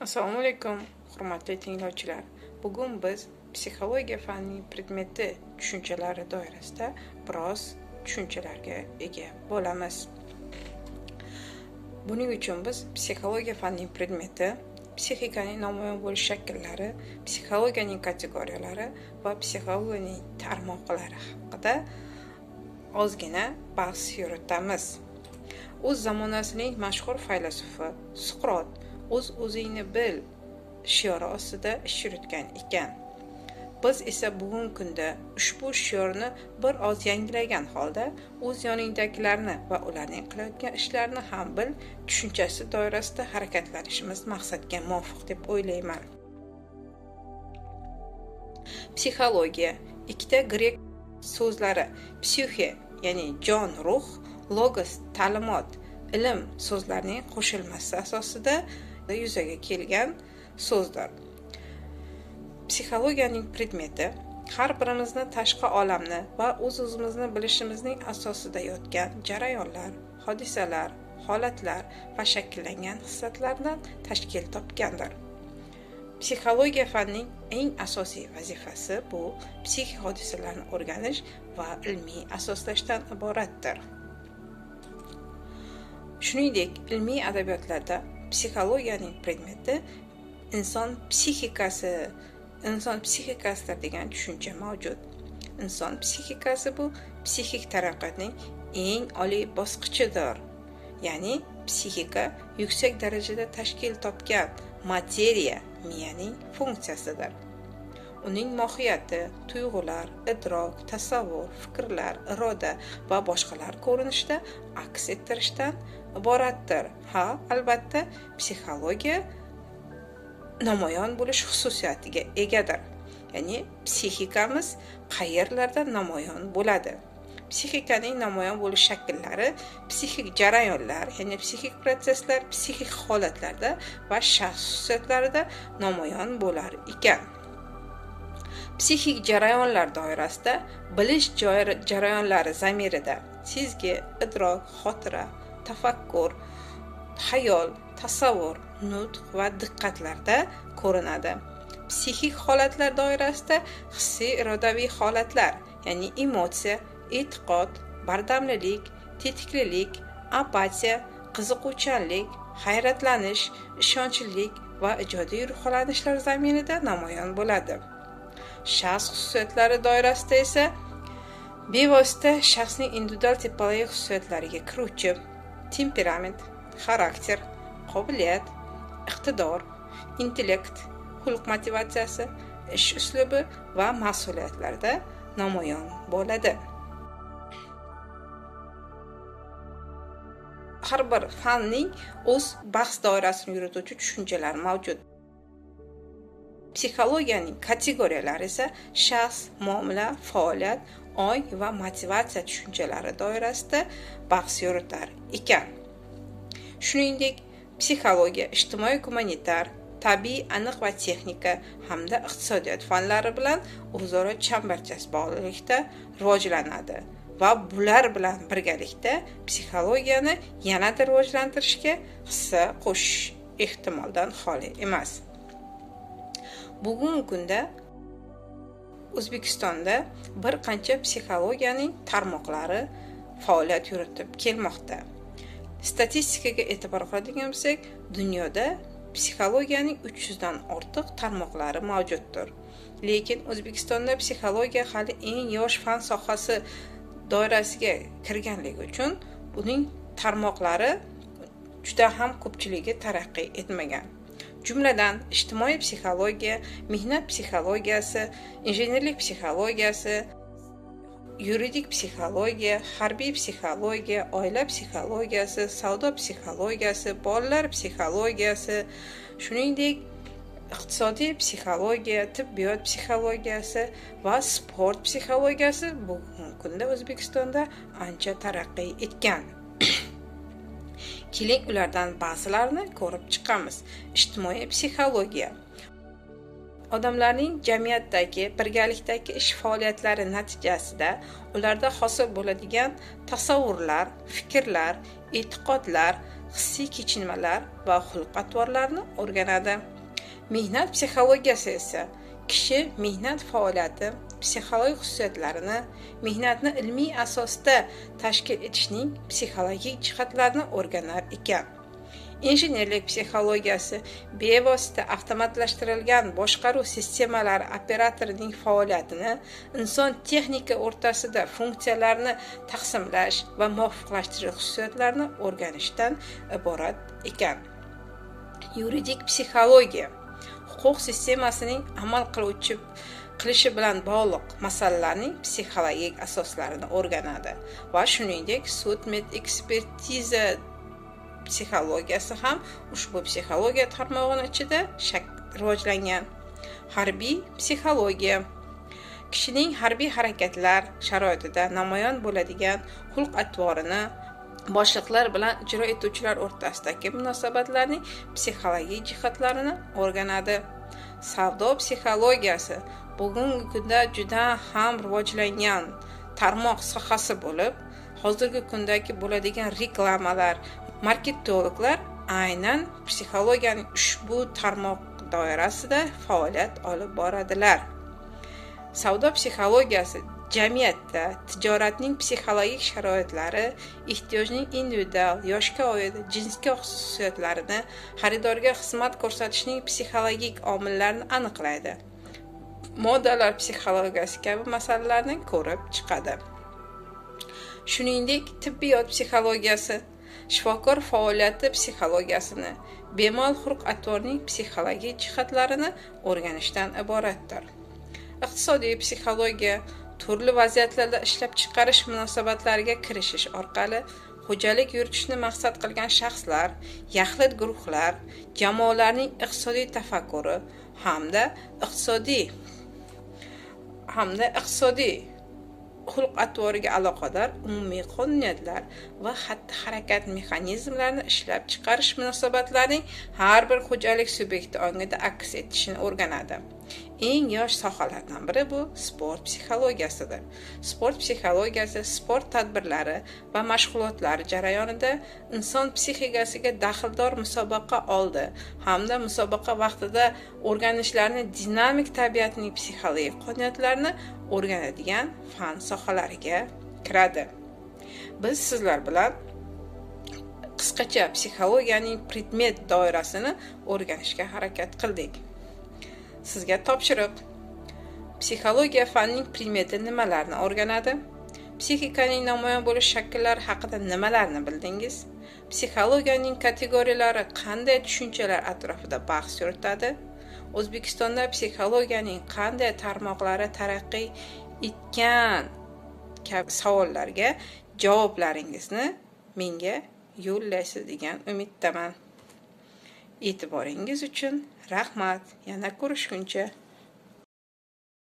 Assalomu alaykum, hurmatli tinglovchilar. Bugun biz psixologiya fanining predmeti tushunchalari doirasida biroz tushunchalarga ega bo'lamiz. Buning uchun biz psixologiya fanining predmeti, psixikaning namoyon bo'lish shakllari, psixologiyaning kategoriyalari va psixologiyaning tarmoqlari haqida ozgina bahs yuritamiz. O'z zamonasining mashhur faylasufi Suqrot "O'z-o'zingni bil" shiori ostida ish yuritgan ekan. Biz esa bugungi kunda ushbu shiorni bir oz yangilagan holda o'z yoningdagilarni va ularning qilayotgan ishlarini ham bil tushunchasi doirasida harakatlanishimiz maqsadga muvofiq deb o'ylayman. Psixologiya ikkita grek so'zlari psixi, ya'ni jon, ruh, logos, ta'limot, ilm so'zlarining qo'shilmasi asosida yuzaga kelgan so'zdir. Psixologiyaning predmeti har birimizni tashqi olamni va o'z-o'zimizni bilishimizning asosida yotgan jarayonlar, hodisalar, holatlar va shakllangan hissiyotlardan tashkil topgandir. Psixologiya fanining eng asosiy vazifasi bu psixik hodisalarni o'rganish va ilmiy asoslashdan iboratdir. Shuningdek, ilmiy adabiyotlarda psixologiyaning predmeti inson psixikasidir degan tushuncha mavjud. Inson psixikasi bu psixik taraqqiyotning eng oliy bosqichidir. Ya'ni psixika yuksak darajada tashkil topgan materiya miyaning funksiyasidir. Uning mohiyati tuyg'ular, idrok, tasavvur, fikrlar, iroda va boshqalar ko'rinishda aks ettirishdan iboratdir. Ha, albatta, psixologiya namoyon bo'lish xususiyatiga egadir. Ya'ni psixikamiz qayerlarda namoyon bo'ladi? Psixikaning namoyon bo'lish shakllari psixik jarayonlar, ya'ni psixik protsesslar, psixik holatlarda va shaxs xususiyatlarida namoyon bo'lar ekan. Psixik jarayonlar doirasida bilish jarayonlari zamirida sezgi, idrok, xotira, tafakkur, xayol, tasavvur, nutq va diqqatlarda ko'rinadi. Psixik holatlar doirasida hissiy irodaviy holatlar, ya'ni emotsiya, e'tiqod, bardamlilik, tetiklilik, apatiya, qiziquvchanlik, hayratlanish, ishonchlilik va ijodiy ruhlanishlar zaminida namoyon bo'ladi. Shaxs xususiyatlari doirasida esa bevosita shaxsning individual tipologik xususiyatlariga kiruvchi temperament, xarakter, qobiliyat, iqtidor, intellekt, xulq motivatsiyasi, ish uslubi va mas'uliyatlarda namoyon bo'ladi. Har bir fanning o'z bahs doirasini yurituvchi tushunchalar mavjud. Psixologiyaning kategoriyalari esa shaxs, muomala, faoliyat, ong va motivatsiya tushunchalari doirasida bahs yuritar ekan. Shuningdek, psixologiya ijtimoiy gumanitar, tabiiy, aniq va texnika hamda iqtisodiyot fanlari bilan o'zaro chambarchas bog'liqlikda rivojlanadi va bular bilan birgalikda psixologiyani yanada rivojlantirishga hissa qo'shish ehtimoldan xoli emas. Bugungi kunda O'zbekistonda bir qancha psixologiyaning tarmoqlari faoliyat yuritib kelmoqda. Statistikaga e'tibor qiladigan bo'lsak, dunyoda psixologiyaning 300 dan ortiq tarmoqlari mavjuddir. Lekin O'zbekistonda psixologiya hali eng yosh fan sohasi doirasiga kirganligi uchun buning tarmoqlari juda ham ko'pchiligi taraqqiy etmagan. Jumladan, ijtimoiy psixologiya, mehnat psixologiyasi, injenerlik psixologiyasi, yuridik psixologiya, harbiy psixologiya, oila psixologiyasi, savdo psixologiyasi, bolalar psixologiyasi, shuningdek, iqtisodiy psixologiya, tibbiyot psixologiyasi va sport psixologiyasi bugungi kunda O'zbekistonda ancha taraqqiy etgan. Keling, ulardan ba'zilarini ko'rib chiqamiz. Ijtimoiy psixologiya. Odamlarning jamiyatdagi, birgalikdagi ish faoliyatlari natijasida ularda hosil bo'ladigan tasavvurlar, fikrlar, e'tiqodlar, hissiy kechinmalar va xulq-atvorlarni o'rganadi. Mehnat psixologiyasi esa kishi mehnat faoliyati psixologik xususiyatlarini, mehnatni ilmiy asosda tashkil etishning psixologik jihatlarini o'rganar ekan. Injenerlik psixologiyasi bevosita avtomatlashtirilgan boshqaruv sistemalari operatorining faoliyatini, inson texnika o'rtasida funksiyalarni taqsimlash va muvofiqlashtirish xususiyatlarini o'rganishdan iborat ekan. Yuridik psixologiya huquq sistemasining amal qilishi bilan bog'liq masalalarning psixologik asoslarini o'rganadi va shuningdek sud med ekspertiza psixologiyasi ham ushbu psixologiya tarmog'ining ichida rivojlangan. Harbiy psixologiya kishining harbiy harakatlar sharoitida namoyon bo'ladigan xulq-atvorini, boshliqlar bilan ijro etuvchilar o'rtasidagi munosabatlarning psixologik jihatlarini o'rganadi. Savdo psixologiyasi bugungi kunda juda ham rivojlangan tarmoq sohasi bo'lib, hozirgi kundagi bo'ladigan reklamalar, marketologlar aynan psixologiyaning ushbu tarmoq doirasida faoliyat olib boradilar. Savdo psixologiyasi jamiyatda tijoratning psixologik sharoitlari, ehtiyojning individual, yoshga oid, jinsga xususiyatlarini, xaridorga xizmat ko'rsatishning psixologik omillarini aniqlaydi. Modalar psixologiyasi kabi masalalarni ko'rib chiqadi. Shuningdek, tibbiyot psixologiyasi shifokor faoliyati psixologiyasini, bemor xulq-atvorning psixologik jihatlarini o'rganishdan iboratdir. Iqtisodiy psixologiya turli vaziyatlarda ishlab chiqarish munosabatlariga kirishish orqali xo'jalik yuritishni maqsad qilgan shaxslar, yaxlit guruhlar, jamoalarning iqtisodiy tafakkuri hamda iqtisodiy xulq-atvoriga aloqador umumiy qonuniyatlar va xatti-harakat mexanizmlarini ishlab chiqarish munosabatlarining har bir xo'jalik subyekti ongida aks etishini o'rganadi. Eng yosh sohalardan biri bu sport psixologiyasidir. Sport psixologiyasi sport tadbirlari va mashg'ulotlari jarayonida inson psixikasiga daxldor musobaqa oldi hamda musobaqa vaqtida o'rganishlarni dinamik tabiatining psixologik qonuniyatlarini o'rganadigan fan sohalariga kiradi. Biz sizlar bilan qisqacha psixologiyaning predmet doirasini o'rganishga harakat qildik. Sizga topshiriq. Psixologiya fanining predmeti nimalarni o'rganadi? Psixikaning namoyon bo'lish shakllari haqida nimalarni bildingiz? Psixologiyaning kategoriyalari qanday tushunchalar atrofida bahs yuritadi? O'zbekistonda psixologiyaning qanday tarmoqlari taraqqiy etgan kabi savollarga javoblaringizni menga yo'llaysiz degan umiddaman. E'tiboringiz uchun rahmat. Yana ko'rishguncha.